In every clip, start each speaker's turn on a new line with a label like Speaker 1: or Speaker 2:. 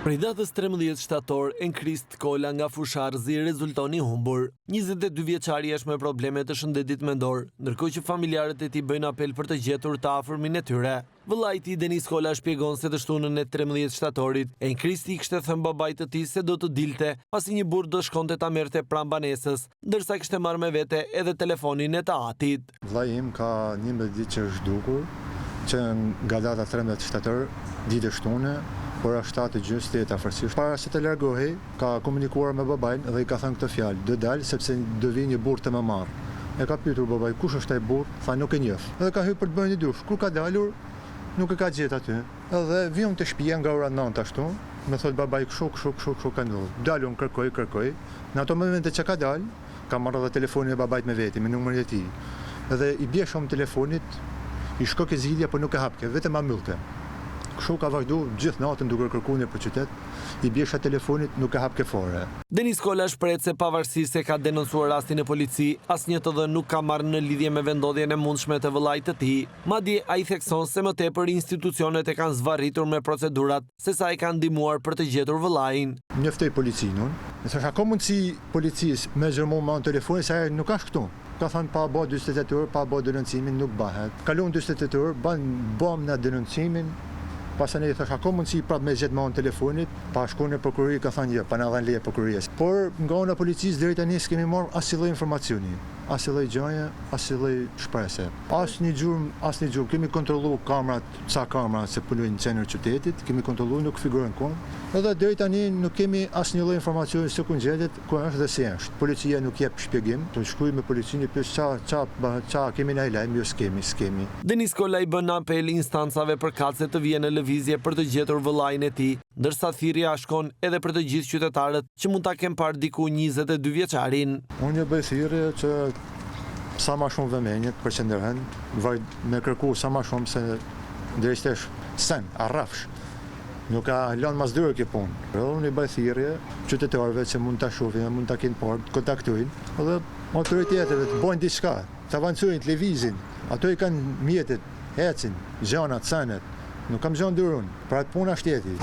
Speaker 1: Prej datës 13 shtator, Enkrist Kola nga Fushë-Arrëzi rezulton i humbur. 22 vjeçari është me probleme të shëndetit mendor, ndërkohë që familjarët e tij bëjnë apel për të gjetur të afërmin e tyre. Vëllai i tij Denis Kola shpjegon se të shtunën e 13 shtatorit, Enkristi i kishte thënë babait të tij se do të dilte, pasi një burrë do shkonte ta merrte pranë banesës, ndërsa kishte marrë me vete edhe telefonin e të atit.
Speaker 2: Vëllai im ka 11 ditë që është zhdukur, që nga data 13 shtator, ditë e shtune, ora 7 e gjysë, 8 afërsisht. Para se të largohej, ka komunikuar me babain dhe i ka thënë këtë fjalë, do dal sepse do vi një burrë të më marrë. E ka pyetur babai kush është ai burrë, tha nuk e njoh. Dhe ka hyrë për të bërë një dush. Kur ka dalur, nuk e ka gjetë aty. Edhe vi unë te shtëpia nga ora 9 ashtu, më thot babai kshu kshu kshu kshu ka ndodhur. Dal unë kërkoj kërkoj. Në ato momente që ka dal, Ka marrë edhe telefonin e babait me veti, me numrin e tij. Edhe i bie shumë telefonit, i shkoke zilja, po nuk e hapke, vetëm ma myllte. Kështu ka vazhdu gjithë natën duke kërku nëpër qytet, i bjesha telefonit, nuk e hapke fare.
Speaker 1: Denis Kola shprehet se pavarësisht se ka denoncuar rastin në polici, asnjë të dhënë nuk ka marrë në lidhje me vendndodhjen e mundshme të vëllait të tij. Madje, ai thekson se më tepër institucionet e kanë zvarritur me procedurat sesa e kanë ndihmuar për të gjetur vëllain.
Speaker 2: Njoftoj policinë unë. I thashë a ka mundësi policisë me gjurmu me anë telefonit se ai nuk asht këtu. Ka thënë pa ba 48 orë, pa ba denoncimin nuk bahet. Kalon 48 orë, ban bam na denoncimin, pastaj i thashë a ka mundësi prapë me gjet me anë telefonit, pa shku në prokurori ka thënë jo, pa na dhënë leje prokuroria. Por nga ana e policisë deri tani s'kemi marrë asnjë lloj informacioni, asnjë lloj gjaje, asnjë lloj shprese. Asnjë gjurmë, asnjë gjurmë. Kemi kontrollu kamerat Ca kamera që punojnë në qendër qytetit, kemi kontrollu nuk figurojnë kun, edhe deri tani nuk kemi asnjë lloj informacioni se ku gjendet, ku është dhe si është. Policia nuk jep shpjegim, të shkruaj me policinë i pyes ça ça bëhet, ça kemi naj lajm, jo s'kemi, s'kemi.
Speaker 1: Denis Kola i bën apel instancave përkatëse të vihen në lëvizje për të gjetur vëllain e tij, ndërsa thirrja shkon edhe për të gjithë qytetarët që mund ta kenë parë diku 22 vjeçarin.
Speaker 2: Unë ju bëj thirrje që sa ma shumë vëmendje të përqendrohen, me kërku sa ma shumë se deri tash sen, rrafsh. Nuk ka lënë mas dore kjo punë. Edhe unë i bëj thirrje qytetarëve që mund ta shohin dhe mund ta kenë parë, të kontaktojnë edhe autoriteteve të bëjnë diçka, të avancojnë, të lëvizin. Ato i kanë mjetet, ecin, gjanat, senet. Nuk kam gja n'dorë unë. Për atë punë është shteti.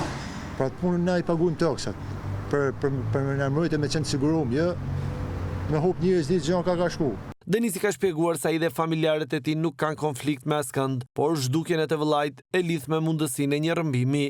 Speaker 2: Për atë punë na i paguajmë taksat. Për për për me na mbrojtë me qenë të sigurum, jo me hup njerëz ditë gja ka ka shku.
Speaker 1: Denisi ka shpjeguar se ai dhe familjarët e tij nuk kanë konflikt me askënd, por zhdukjen e të vëllait e lidh me mundësinë e një rrëmbimi.